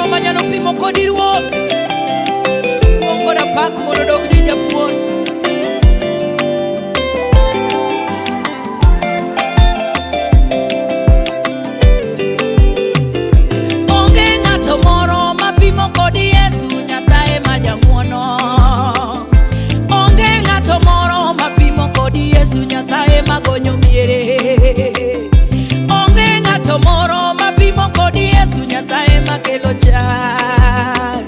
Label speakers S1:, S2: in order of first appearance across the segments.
S1: moro manyalo pimo kodi Ruoth. Duong' koda pak mondo odogni japuonj. Onge ng'ato moro mapimo kodi Yesu, Nyasaye ma jang'wono. Onge ng'ato moro mapimo kodi Yesu, Nyasaye magonyo miere. Onge ng'ato moro mapimo kodi Yesu, Nyasaye makelo chak.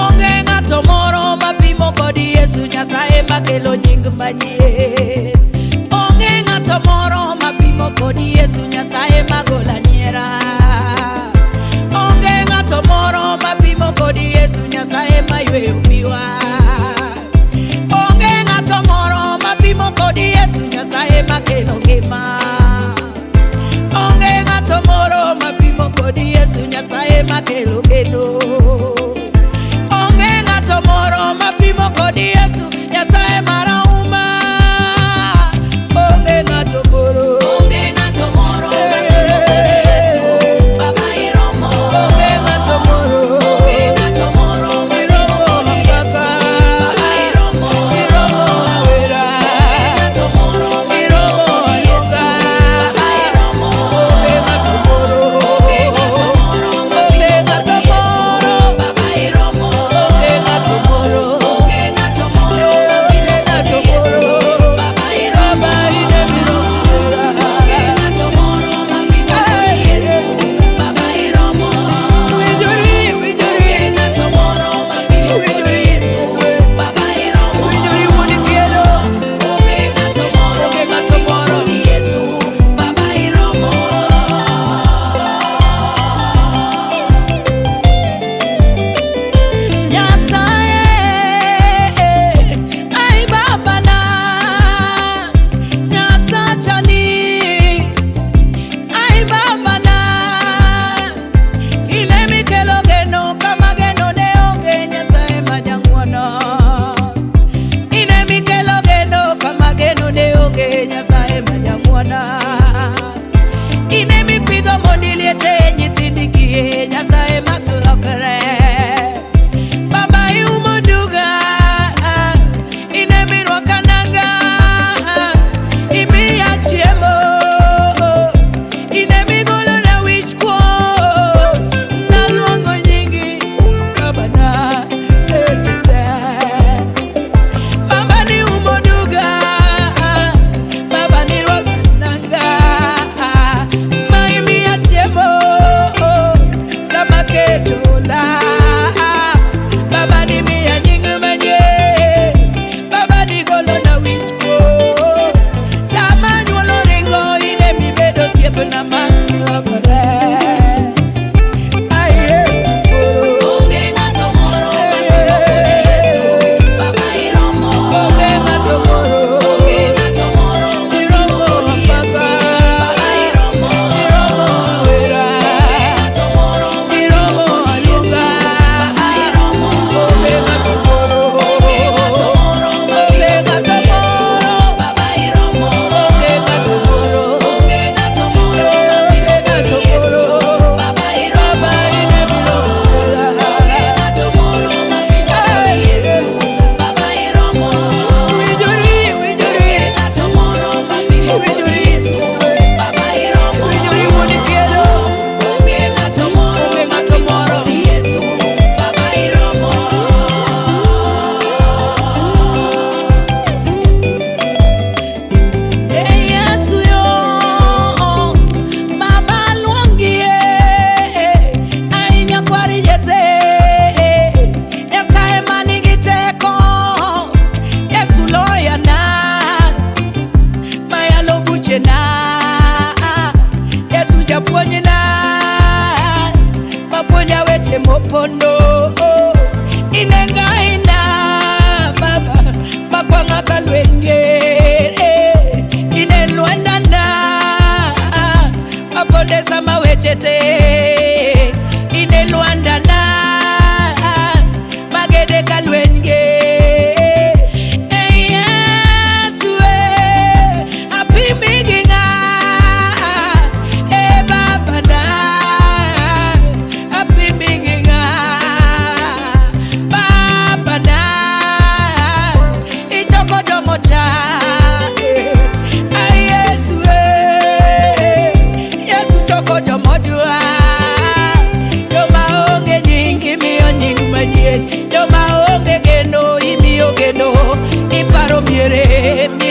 S1: Onge ng'ato moro mapimo kodi Yesu, Nyasaye makelo nying manyien. Onge ng'ato moro mapimo kodi Yesu, Nyasaye magola nyiera. Onge ng'ato moro mapimo kodi Yesu, Nyasaye mayweyo piwa. Onge ng'ato moro mapimo kodi Yesu, Nyasaye makelo ngima. Onge ng'ato moro mapimo kodi Yesu, Nyasaye makelo geno. Onge ng'ato moro mapimo kodi Yesu, Nyasaye marahuma. Onge ng'ato moro.
S2: Onge ng'ato moro mapimo kodi Yesu, Baba iromo.
S1: Onge ng'ato moro.
S2: Onge ng'ato moro mapimo kodi Yesu, Baba iromo.
S1: Iromo awera.
S2: Onge ng'ato moro mapimo kodi Yesu, Baba iromo.
S1: Onge ng'ato moro.
S2: Onge ng'ato moro mapimo kodi Yesu, Baba iromo.
S1: Onge ng'ato moro.
S2: Onge ng'ato moro mapimo kodi Yesu, Baba iromo.
S1: Baba ine miromo.
S2: Onge ng'ato moro mapimo kodi Yesu, Baba iromo.
S1: Winjori, winjori.
S2: Onge ng'ato moro mapimo kodi Yesu, Baba iromo.
S1: Winjori wuon kiedo.
S2: Onge ng'ato moro
S1: Onge ng'ato
S2: mapimo
S1: moro.
S2: kodi Yesu, Baba iromo.
S1: Nyasaye, ai babana, Nyasachani, ai babana, ine mikelo geno kama geno ne onge, Nyasaye ma jang'wono. Ine mikelo geno kama geno ne onge, Nyasaye ma jang'wono. Ine mipidho mondi liete nyithindi kiye, Nyasaye mak lokre. Baba iumo duga, ine mirwaka nanga, imiya chiemo, ine migolona wich kuot, naluongo nyingi babana seche te. Baba ni umo duga, baba ni rwaka nanga, ma imiya chiemo, sama kech ola. Baba ni miya nying manyien, baba ni golona wich kuot. Sama anyuolo ringo ine mibedo osiepna mak lokore. Ai Yesu koro.
S2: Onge ng'ato moro mapimo kodi Yesu, Baba iromo.
S1: Onge ng'ato moro.
S2: Onge ng'ato moro mapimo kodi Yesu, Baba iromo.
S1: Iromo awera.
S2: Onge ng'ato moro mapimo kodi Yesu, Baba iromo.
S1: Onge ng'ato moro.
S2: Onge ng'ato moro mapimo kodi Yesu, Baba iromo.
S1: Onge ng'ato moro.
S2: Onge ng'ato moro mapimo kodi Yesu, Baba iromo.
S1: Baba ine miromo.
S2: Onge ng'ato moro mapimo kodi Yesu, Baba iromo.
S1: Winjori, winjori.
S2: Onge ng'ato moro mapimo kodi Yesu, Baba iromo.
S1: Winjori wuon kiedo.
S2: Onge ng'ato moro
S1: Onge ng'ato
S2: mapimo
S1: moro.
S2: kodi Yesu, Baba iromo.
S1: E Yesu yo, Baba luongie, ai nyakwar Jesse, Nyasaye manigi teko, Yesu loyana, mayalo buchena, Yesu japuonjna, mapuonja weche mopondo, ine ngaina baba makwang'a ka lweny ger, ine lwandana maponde sama weche tek, ine lwandana magede ka lweny ger. E Yesu e, apimi gi ng'a, e babana, apimi gi ng'a. Miere.